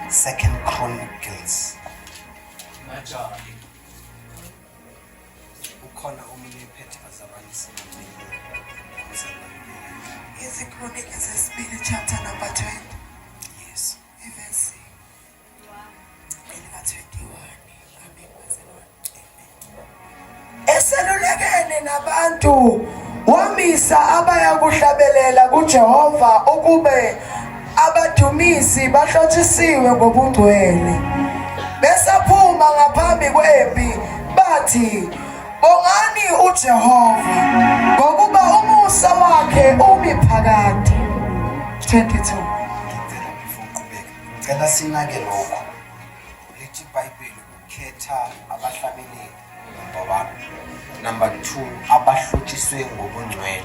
Second Chronicles. Kanjani? Ukhona omunye ephethe, bazalwane, sinamile mzalwane. Izikronike zesibili, chapter number 20. Yes. Ivesi elika-21. Amen, bazalwane. Eselulekene nabantu wamisa abaya kuhlabelela kuJehova ukube abadumisi bahlotshisiwe ngobungcwele. Besaphuma ngaphambi kwempi bathi, "Bongani uJehova, ngokuba umusa wakhe umi phakade." 22. Ngicela before uqhubeke, ngicela sinake lokho. Lithi iBhayibheli ukhetha abahlabeleli, number 1. Number 2, abahlotshiswe ngobungcwele.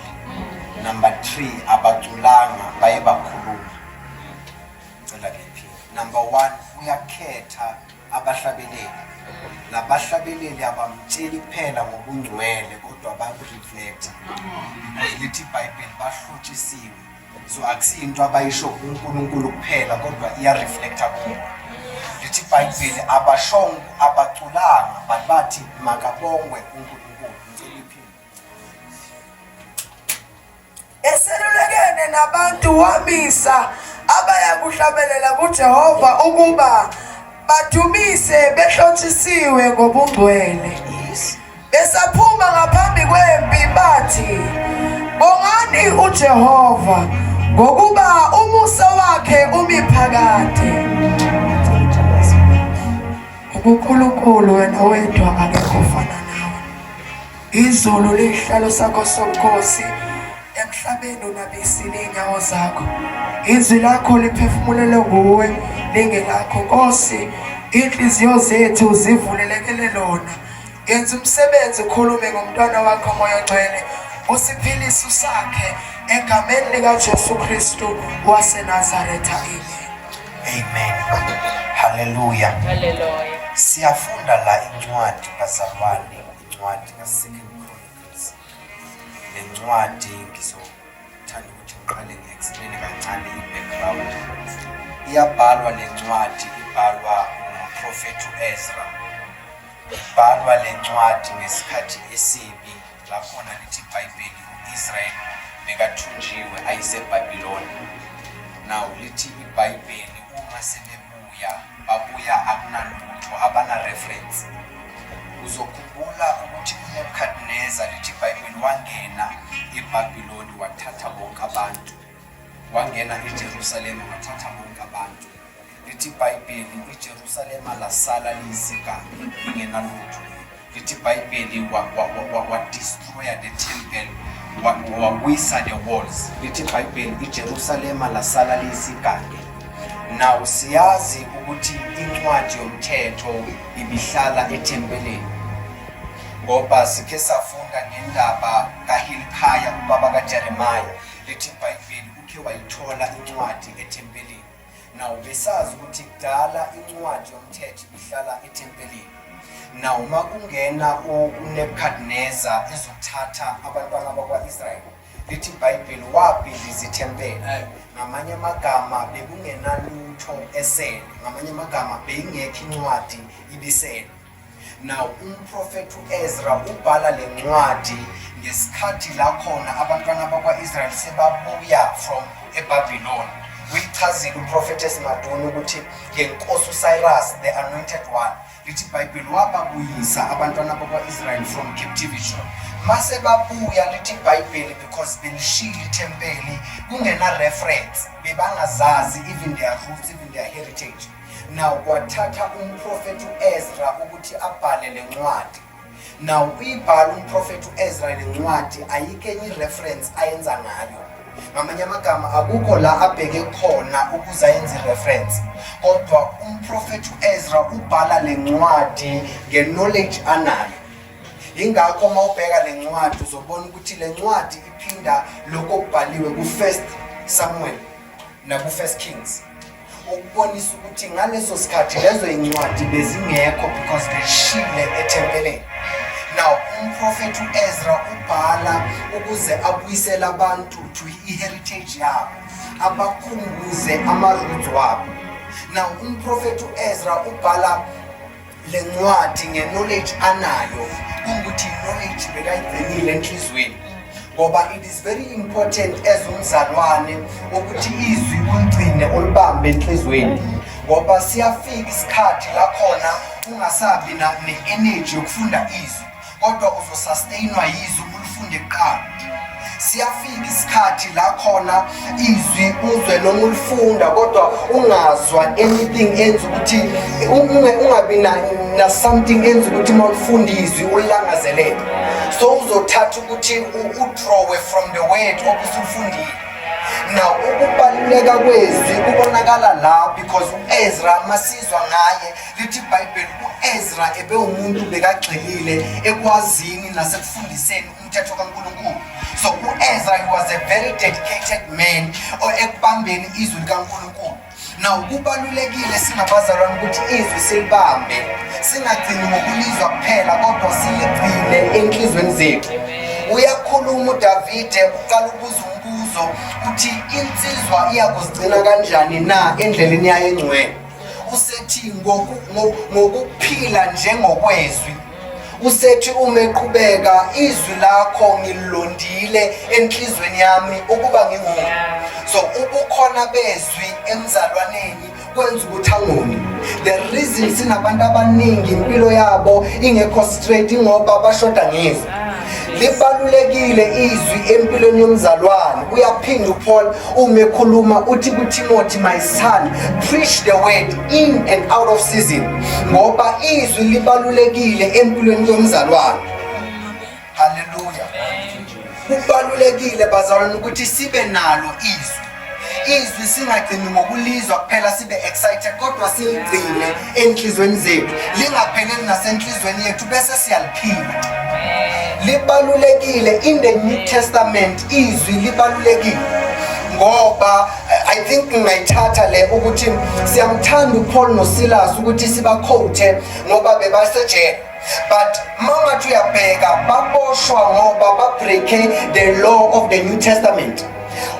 Number 3, abaculanga, baye bakhuluma. Ngicela ngiphinde. Number 1, uyakhetha abahlabeleli. Labahlabeleli abamtsheli kuphela ngobungcwele kodwa bakureflect. Because lithi iBhayibheli bahlotshisiwe. So akusiyinto abayisho kuNkulunkulu kuphela kodwa iyareflecta kubo. Lithi iBhayibheli abashongo, abaculanga, but bathi makabongwe uNkulunkulu. Ngicela uyiphinde. Eselulekene nabantu wamisa abaya kuhlabelela kuJehova ukuba badumise behlotshisiwe ngobungcwele. Yes. Besaphuma ngaphambi kwempi bathi, "Bongani uJehova, ngokuba umusa wakhe umi phakade." UNkulunkulu wena wedwa akekho ofana nawe. Izulu liyihlalo sakho sobukhosi, emhlabeni unabisile iy'nyawo zakho. Izwi lakho liphefumulelwe nguwe, lingelakho Nkosi. Iy'nhliziyo zethu zivulelekele lona. Yenza umsebenzi, ukhulume ngomntwana wakho, Moya oNgcwele, usiphilise, usakhe egameni likaJesu Kristu waseNazaretha. Amen. Amen. Hallelujah. Hallelujah. Siyafunda la incwadi, bazalwane, incwadi ka-Second Chronicles. Le ncwadi ngizothanda ukuthi ngiqale ngi-explain kancane i-background. Iyabhalwa le ncwadi, ibhalwa ngumprofethi u-Ezra. Ibhalwa le ncwadi ngesikhathi esibi la khona lithi iBhayibheli u-Israyeli bekathunjiwe ayiseBhabhiloni. Now lithi iBhayibheli uma sebebuya, babuya akunalutho, abana-reference. Uzokhumbula ukuthi uNebuchadnezzar, lithi iBhayibheli, wangena eBhabhiloni wathatha bonke abantu. Wangena eJerusalema wathatha bonke abantu. Lithi iBhayibheli iJerusalema lasala liyisiganga lingenalutho. Lithi iBhayibheli wa-destroya the temple, wawisa the walls. Lithi iBhayibheli iJerusalema lasala liyisigange. Now siyazi ukuthi incwadi yomthetho ibihlala ethempelini, ngoba sikhe safunda ngendaba kaHilkhaya, ubaba kaJeremiah. Lithi iBhayibheli ukhe wayithola incwadi ethempelini. Now besazi ukuthi kudala incwadi yomthetho ibihlala ethempelini. Now uma kungena uNebuchadnezzar ezothatha abantwana bakwa-Israyeli, lithi iBhayibheli wabhidliza ithempeli. Ngamanye amagama bekungenalutho esele, ngamanye amagama beyingekho incwadi ibisele. Now umprofethi uEzra ubhala lencwadi ngesikhathi la khona abantwana bakwa-Israel sebabuya from eBabylon. Uyichazile uProphetess Madonna ukuthi ngenkosi uCyrus, the anointed one, lithi iBhayibheli wababuyisa abantwana bakwa-Israel from captivity. Mase babuya, lithi iBhayibheli, because belishile ithempeli, kungena reference, bebangazazi even their roots, even their heritage. Now kwathatha umprofethi uEzra ukuthi abhale lencwadi. Now uyibhala umprofethi uEzra lencwadi, ayikho enye ireference ayenza ngayo. Ngamanye amagama akukho la abheke khona ukuze ayenze ireference, kodwa umprofethi uEzra ubhala lencwadi ngeknowledge anayo. Ingakho uma ubheka lencwadi uzobona ukuthi lencwadi iphinda lokho okubhaliwe ku-First Samuel naku-First Kings, ukubonisa ukuthi ngaleso sikhathi lezo incwadi bezingekho because beshile ethempeleni. Now umprofethi uEzra ubhala ukuze abuyisele abantu to i-heritage yabo, abakhumbuze ama-roots wabo. Now umprofeti uEzra ubhala lencwadi nge-knowledge anayo, kungukuthi knowledge bekayigcinile enhlizweni, ngoba it is very important as umzalwane ukuthi izwi uligcine, ulibambe enhlizweni, ngoba siyafika isikhathi la khona ungasabi ne-energy yokufunda izwi, kodwa uzosustainwa yizwi ulifunde kuqala. Siyafika isikhathi la khona izwi uzwe noma ulifunda kodwa ungazwa anything enza ukuthi ungabi na something enza ukuthi uma ulifunda izwi ulilangazelele. So uzothatha ukuthi udrawe from the word obusulifundile. Now ukubaluleka kwezwi kubonakala la, because uEzra masizwa ngaye lithi iBhayibheli uEzra ebewumuntu bekagxilile ekwazini nasekufundiseni umthetho kaNkulunkulu. So uEzra, he was a very dedicated man ekubambeni izwi likaNkulunkulu. Now kubalulekile singabazalwane ukuthi izwi silibambe, singagcini ngokulizwa kuphela, kodwa siligcine enhlizweni zethu. Uyakhuluma uDavide, uqala ukubuza umbuzo uthi insizwa iyakuzigcina kanjani na endleleni yayo engcwele? Usethi ngokuphila njengokwezwi. Usethi uma eqhubeka, izwi lakho ngililondile enhlizweni yami ukuba ngingoni. So ubukhona bezwi emzalwaneni kwenza ukuthi angoni. The reason sinabantu abaningi impilo yabo ingekho straight ngoba bashoda ngezwi. Libalulekile izwi empilweni yomzalwane. Uyaphinda uPaul uma ekhuluma uthi kuTimothy, my son, preach the word in and out of season, ngoba izwi libalulekile empilweni yomzalwane. Haleluya. Kubalulekile bazalwane ukuthi sibe nalo izwi. Izwi singagcini ngokulizwa kuphela sibe excited, kodwa siligcine enhlizweni zethu, lingapheleli nasenhlizweni yethu bese siyaliphila. Libalulekile in the New Testament, izwi libalulekile ngoba I think ngingayithatha le ukuthi siyamthanda uPaul noSilas ukuthi sibaquote ngoba bebasejele, but mangathi uyabheka baboshwa ngoba babreake the law of the New Testament.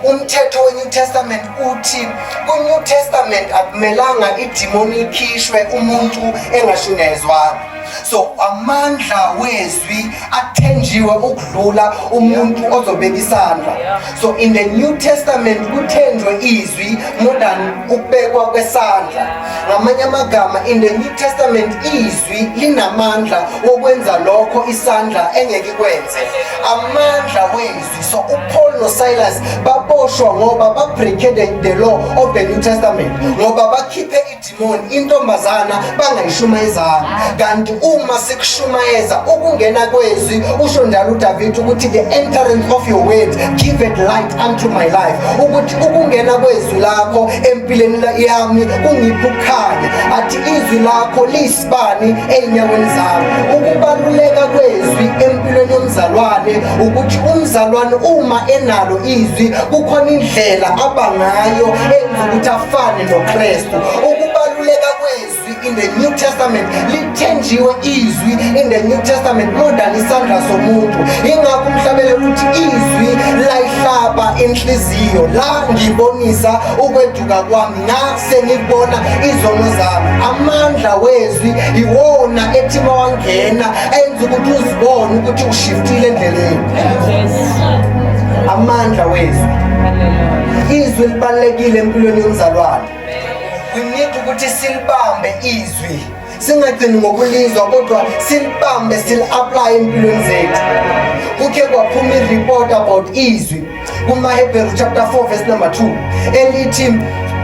Umthetho we-New Testament uthi ku-New Testament akumelanga idimoni likhishwe umuntu engashunyayezwanga. So amandla wezwi athenjiwe ukudlula umuntu ozobeka isandla. So in the New Testament kuthenjwe izwi more than ukubekwa kwesandla. Ngamanye amagama, in the New Testament izwi linamandla wokwenza lokho isandla engeke ikwenze, amandla wezwi. So uPaul noSilas baboshwa ngoba babreake the law of the New Testament, ngoba bakhiphe idemon intombazana bangayishumayezanga. Kanti uma sikushumayeza ukungena kwezwi, usho njalo uDavid ukuthi the entrance of your word give it light unto my life, ukuthi ukungena kwezwi lakho empilweni yami kungipha ukukhanya. Athi izwi lakho liyisibani ey'nyaweni zami. Ukubaluleka kwezwi empilweni yomzalwane ukuthi umzalwane uma enalo izwi kukhona indlela aba ngayo enza ukuthi afane noKristu. Ukubaluleka kwezwi in the New Testament, lithenjiwe izwi in the New Testament more than isandla somuntu. Ingakho umhlabeleli uthi izwi layihlaba inhliziyo, la ngibonisa ukweduka kwami, ngase ngibona izono zami. Amandla wezwi iwona ethi mawangena enza ukuthi uzibone ukuthi ushiftile endleleni. Amandla wezwi, izwi libalulekile empilweni yomzalwane. We need ukuthi silibambe izwi, singagcini ngokulizwa kodwa silibambe, sili-apply empilweni zethu. Kukhe kwaphuma i-report about izwi kumaHebheru chapter 4 verse number 2 elithi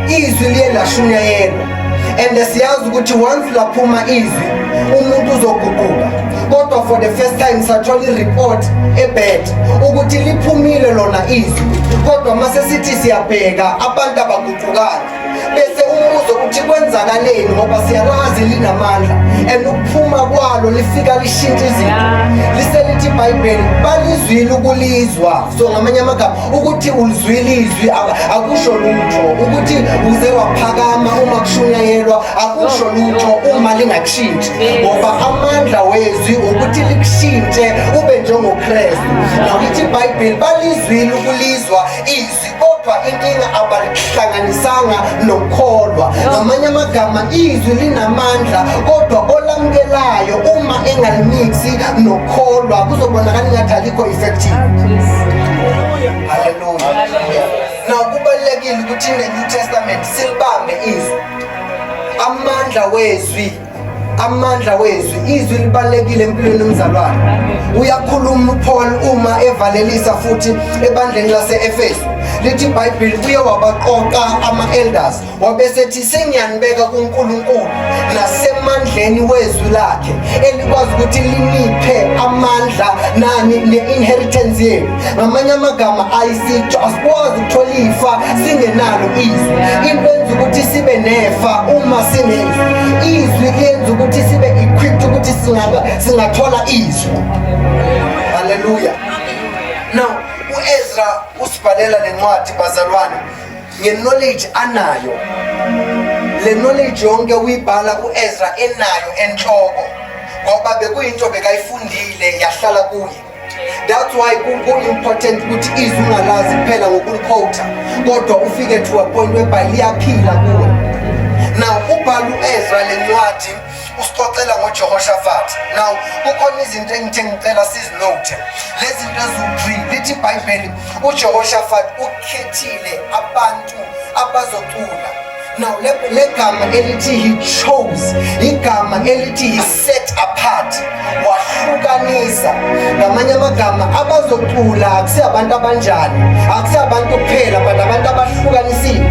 izwi liye lashunyayelwa, and siyazi ukuthi once laphuma izwi umuntu uzoguquka, kodwa for the first time sathola i-report ebad ukuthi liphumile lona izwi, kodwa mase sithi siyabheka abantu abaguqukanga. Bese umbuzo uthi kwenzakaleni? Ngoba siyalazi linamandla and ukuphuma kwalo lifika lishintsha izinto. Liselithi iBhayibheli balizwile ukulizwa. So ngamanye amagama ukuthi ulizwile izwi akusho lutho, ukuthi uze waphakama uma kushunyayelwa akusho lutho uma lingakushintshi, ngoba amandla wezwi ukuthi likushintshe ube njengoKristu. Nakuthi iBhayibheli balizwile ukulizwa izwi. Kodwa inkinga abalihlanganisanga nokukholwa. Ngamanye amagama izwi linamandla kodwa olamukelayo uma engalimixi nokukholwa kuzobonakala ingathi alikho effective. Hallelujah. Now kubalulekile ukuthi in the New Testament silibambe izwi. Amandla wezwi, amandla wezwi, izwi libalulekile empilweni yomzalwane. Uyakhuluma uPaul uma evalelisa futhi ebandleni lase-Efesu. Lithi iBhayibheli uye wabaqoqa ama-elders wabesethi sengiyanibeka kuNkulunkulu nasemandleni wezwi lakhe elikwazi ukuthi liniphe amandla nani ne-inheritance yenu. Ngamanye amagama ayisitho asikwazi ukuthola ifa singenalo izwi. Into enza ukuthi sibe nefa uma sinezwi, izwi liyenza ukuthi sibe equipped ukuthi singathola izwi. Haleluya. Now uEzra usibhalela lencwadi bazalwane nge-knowledge anayo. Le knowledge yonke uyibhala uEzra enayo enhloko ngoba bekuyinto bekayifundile yahlala kuye. That's why ku-important ukuthi izwi ungalazi kuphela ngokulikhotha kodwa ufike to a point whereby liyaphila kuwe. Now ubhala u-Ezra le ncwadi usixoxela ngoJehoshafati. Now kukhona izinto engithe ngicela sizinothe, lezi zinto eziwu-3. Lithi iBhayibheli uJehoshafati ukhethile abantu abazocula. Now le gama elithi he chose, igama elithi he set apart, wahlukanisa. Ngamanye amagama abazocula akusiyabantu abanjani, akusiyabantu kuphela but abantu abahlukanisiwe,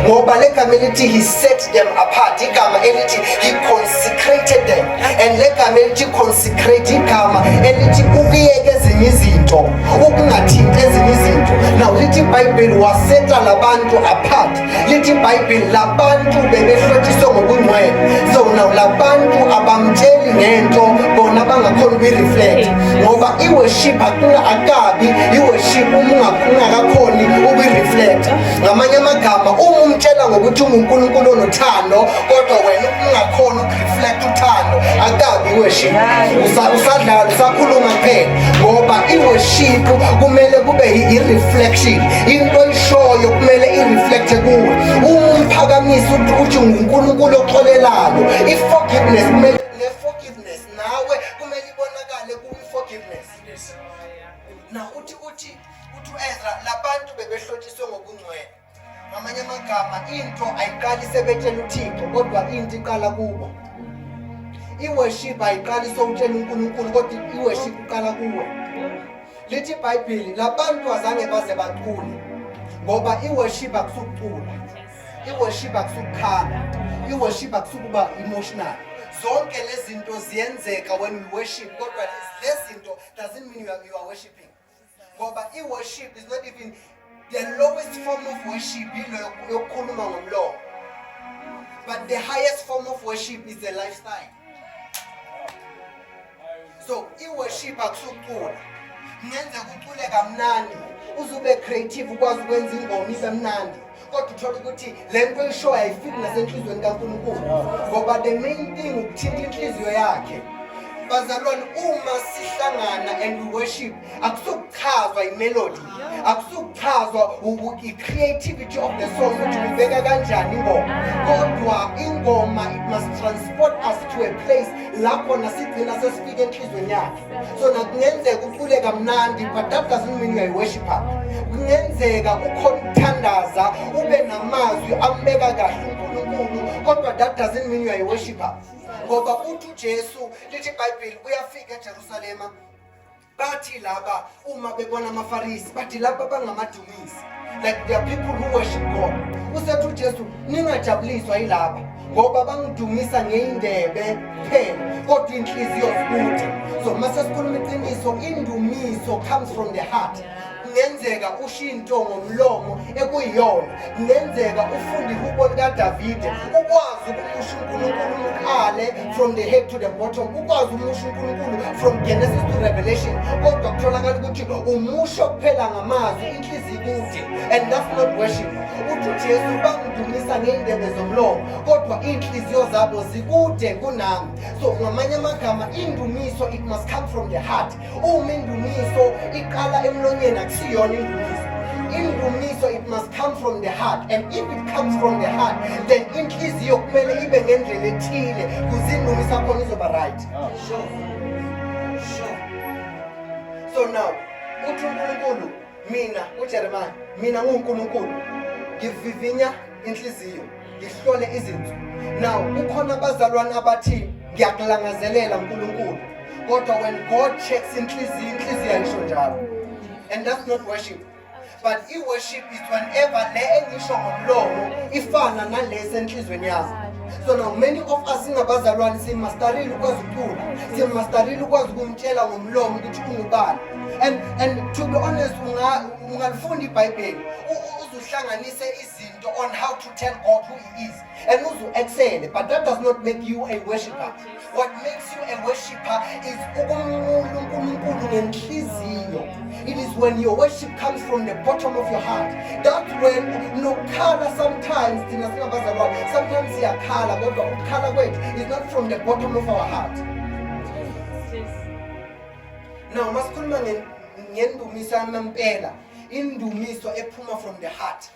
ngoba le gama elithi he set them apart, igama elithi he consecrated them, and le gama elithi consecrate, igama elithi ukuyeka ezinye izinto, ukungathinti ezinye izinto. Now lithi iBhayibheli waseta labantu apart. Lithi iBhayibheli labantu bebehlotshiswe ngokungcwele. So now labantu abamtsheli ngento bona bangakhona ukuyi-reflect, ngoba i-worship akabi i-worship uma ungakakhoni ukuyi-reflect. Ngamanye amagama uma umtshela ngokuthi unguNkulunkulu onothando kodwa wena ungakhoni ukureflect uthando, akabi i-worship. Usadlala usakhuluma kuphela, ngoba i-worship kumele kube i-reflection. Into oyishoyo kumele i-reflecte kuwe. Uma umphakamisa uthi unguNkulunkulu oxolelayo, i-forgiveness kumele, ne-forgiveness nawe kumele ibonakale kuyi-forgiveness. Now uthi uthi uthi uEzra labantu bebehlotshiswe ngokungcwele. Ngamanye amagama into ayiqali sebetshela uThixo kodwa into iqala kubo. I-worship ayiqali sowutshela uNkulunkulu kodwa i-worship iqala kuwe. Lithi iBhayibheli labantu azange baze bacule, ngoba i-worship akusukucula, i-worship akusukukhala, i-worship akusukuba emotional. Zonke lezi zinto ziyenzeka when we worship, kodwa lezi zinto doesn't mean you are worshiping. Ngoba i-worship is not even the lowest form of worship, yilo yokukhuluma ngomlomo, but the highest form of worship is the lifestyle. So i-worship akusukucula. Kungenzeka ucule kamnandi, uzube creative, ukwazi ukwenza ingoma ibe mnandi, kodwa uthola ukuthi le nto oyishoyo ayifiki nasenhliziyweni kaNkulunkulu, ngoba the main thing ukuthinta inhliziyo yakhe. Bazalwane, uma sihlangana and we worship, akusukuchazwa imelody, akusukuchazwa i-creativity of the song ukuthi uyibeka kanjani ingoma, kodwa ingoma it must transport us to a place la khona sigcina sesifika enhliziyweni yakhe. So nakungenzeka ucule kamnandi, but that doesn't mean you are a worshipper. Kungenzeka ukhona ukuthandaza ube namazwi ambeka kahle uNkulunkulu, kodwa that doesn't mean you are a worshipper. Ngoba uthi uJesu, lithi iBhayibheli uyafika eJerusalema, bathi laba uma bebona amaFarisi bathi laba bangamadumisi, like there are people who worship God. Usethi uJesu ningajabuliswa yilaba ngoba bangidumisa ngeyindebe kuphela kodwa inhliziyo zikude. So mase sikhuluma iqiniso, indumiso comes from the heart. Kungenzeka usho into ngomlomo ekuyiyona, kungenzeka ufunde ihubo likaDavide ukwazi ukumusha uNkulunkulu umqale from the head to the bottom, ukwazi umusha uNkulunkulu from Genesis to Revelation, kodwa kutholakala ukuthi umusho kuphela ngamazwi, inhliziyo ikude, and that's not worship. Uthi uJesu bangidumisa ngey'ndebe zomlomo kodwa iy'nhliziyo zabo zikude kunami. So ngamanye amagama indumiso it must come from the heart. Uma indumiso iqala emlonyeni akusiyona indumiso. Indumiso, it must come from the heart, and if it comes from the heart, then inhliziyo kumele ibe ngendlela ethile kuze indumiso yakhona izoba right. Sure. So now uthi uNkulunkulu, mina uJeremiah, mina nguNkulunkulu, ngivivinya inhliziyo, ngihlole izinto. Now kukhona abazalwane abathi, "Ngiyakulangazelela uNkulunkulu," kodwa when God checks inhliziyo, inhliziyo ayisho njalo, and that's not worship. But i-worship is whenever le engisho ngomlomo ifana nalesi enhlizweni yami. So now many of us singabazalwane simastarile ukwazi ukucula, simastarile ukwazi ukumtshela ngomlomo ukuthi ungubani, and to be honest, ungalifunda iBhayibheli, uzuhlanganise izinto on how to tell God who he is and uzu-excel, but that does not make you a worshipper. What makes you a worshipper is ukumnqula uNkulunkulu ngenhliziyo. It is when your worship comes from the bottom of your heart. That's when nokukhala, sometimes thina singabazalwane sometimes siyakhala, kodwa ukukhala kwethu is not from the bottom of our heart. Now masikhuluma ngendumiso yamampela, indumiso ephuma from the heart.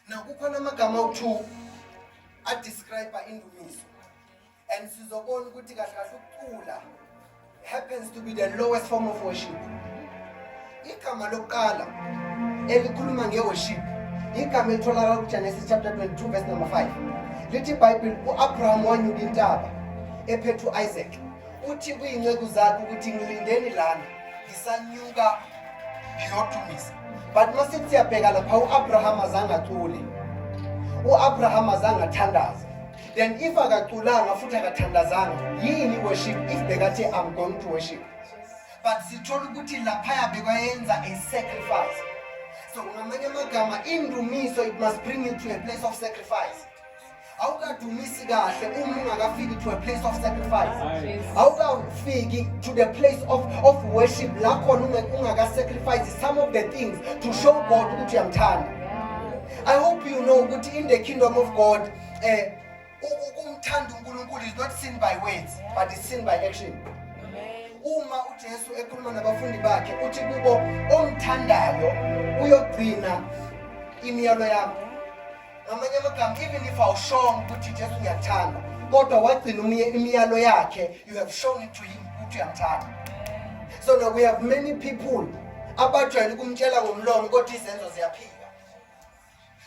Now kukhona amagama awu-two adescribe indumiso, and sizobona ukuthi kahle kahle ukucula happens to be the lowest form of worship. Igama lokuqala elikhuluma nge-worship, igama elitholakala kuGenesis chapter 22 verse number 5. Lithi iBhayibheli u-Abraham wanyuka intaba ephethe u-Isaac. Uthi kuyinceku zakhe ukuthi, "Ngilindeni lana, ngisanyuka ngiyodumisa." But masithi siyabheka lapha, u-Abraham azange acule, u-Abraham azange athandaze. Then if akaculanga futhi akathandazanga, yini worship if bekathi, "I'm going to worship"? But sithola ukuthi laphaya bekayenza a sacrifice. So ngamanye amagama, indumiso, it must bring you to a place of sacrifice. Awukadumisi kahle uma ungakafiki to a place of sacrifice. Awukafiki to the place of worship la khona ungaka-sacrifice some of the things to show God ukuthi uyamthanda. I hope you know ukuthi in the kingdom of God, ukumthanda uNkulunkulu is not seen by words, but is seen by action. Uma uJesu ekhuluma nabafundi bakhe, uthi kubo, "Ongithandayo uyogcina imiyalo yami." Ngamanye amagama, even if awushongo ukuthi, "Jesu, ngiyakuthanda," kodwa wagcina imiyalo yakhe, you have shown it to him ukuthi uyamthanda. So now we have many people abajwayele ukumtshela ngomlomo, kodwa izenzo ziyaphika.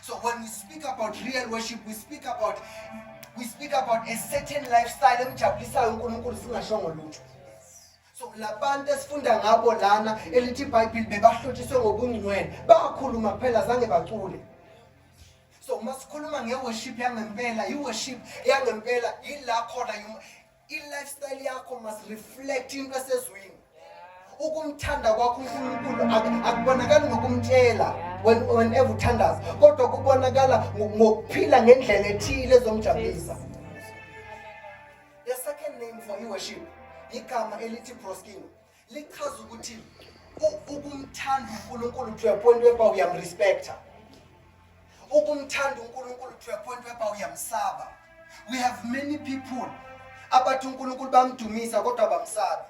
So when we speak about real worship, we speak about a certain lifestyle emjabulisayo uNkulunkulu singashongo lutho. So labantu esifunda ngabo lana, elithi iBhayibheli bebahlotshiswe ngobungcwele, bakhuluma kuphela, zange bacule. So uma sikhuluma nge-worship yangempela, i-worship yangempela yila khona i-lifestyle yakho must reflect into esezwini. Ukumthanda kwakho uNkulunkulu akubonakali ngokumtshela whenever uthandaza, kodwa kubonakala ngokuphila ngendlela ethile ezomjabulisa. The second name for i-worship, igama elithi proskuneo, lichaza ukuthi ukumthanda uNkulunkulu to a point whereby uyamrespecta, ukumthanda uNkulunkulu to a point whereby uyamsaba. We have many people abathi uNkulunkulu bamdumisa, kodwa bamsabi.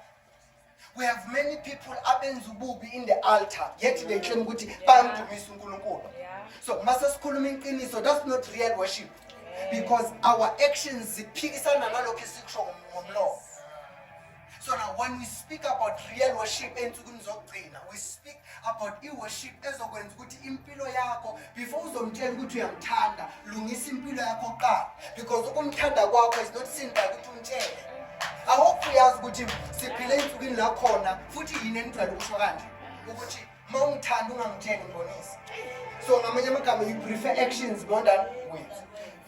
We have many people abenza ububi in the altar, yet they claim ukuthi bayamdumisa uNkulunkulu. So mase sikhuluma iqiniso, that's not real worship, because our actions ziphikisana nalokho esikusho ngomlomo. So now when we speak about real worship ensukwini zokugcina, we speak about i-worship ezokwenza ukuthi impilo yakho, before uzomtshela ukuthi uyamthanda, lungisa impilo yakho kuqala, because ukumthanda kwakho is not seen by ukuthi umtshele. I hope uyazi ukuthi siphile ey'nsukwini la khona futhi yini enijwayele ukusho kanje ukuthi, "Uma ungithanda ungangitsheli, ngibonise." So ngamanye amagama, you prefer actions more than words.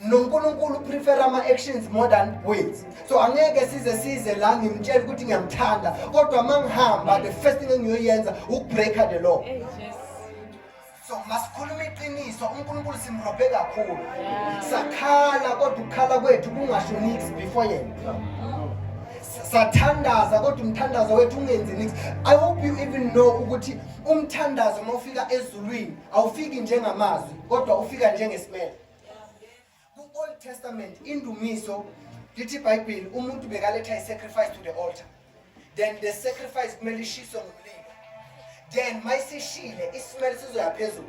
NoNkulunkulu prefer ama-actions more than words. So angeke size la ngimtshele ukuthi ngiyamthanda, kodwa uma ngihamba, the first thing engiyoyenza ukubreaka the law. So masikhuluma iqiniso, uNkulunkulu simrobhe kakhulu. Sakhala, kodwa ukukhala kwethu kungasho nix before yena. Sathandaza, kodwa umthandazo wethu ungenzi nix. I hope you even know ukuthi umthandazo uma ufika ezulwini awufiki njengamazwi, kodwa ufika njengesimele. Ku-Old Testament, indumiso, lithi iBhayibheli umuntu bekaletha i-sacrifice to the altar, then the sacrifice kumele ishiswe ngomlilo, then mayisishile, isimele sizoya phezulu.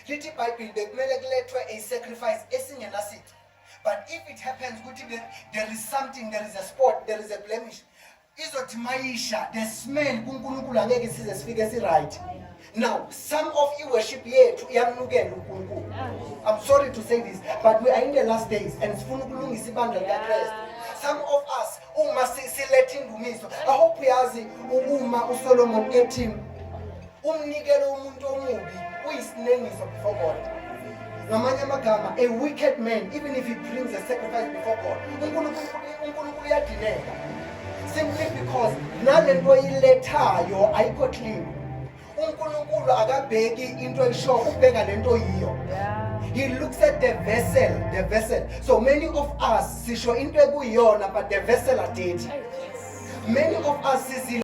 Lithi iBhayibheli bekumele kulethwe a sacrifice esingenasici. But if it happens ukuthi there is something, there is a spot, there is a blemish, izothi mayisha, the smell kuNkulunkulu angeke size sifike si-right. Now, some of i-worship yethu iyamnukela uNkulunkulu. I'm sorry to say this, but we are in the last days and sifuna ukulungisa ibandla likaKristu. Some of us uma siletha indumiso, I hope uyazi uma uSolomon ethi umnikelo womuntu omubi uyisinengiso before God. Ngamanye amagama, a wicked man, even if he brings a sacrifice before God, uNkulunkulu uyadineka. Simply because nalento oyilethayo ayikho clean. UNkulunkulu akabheki into oyisho, ubheka lento yiyo. He looks at the vessel, the vessel. So many of us sisho into ekuyiyona, but the vessel are dirty. Many of us sizile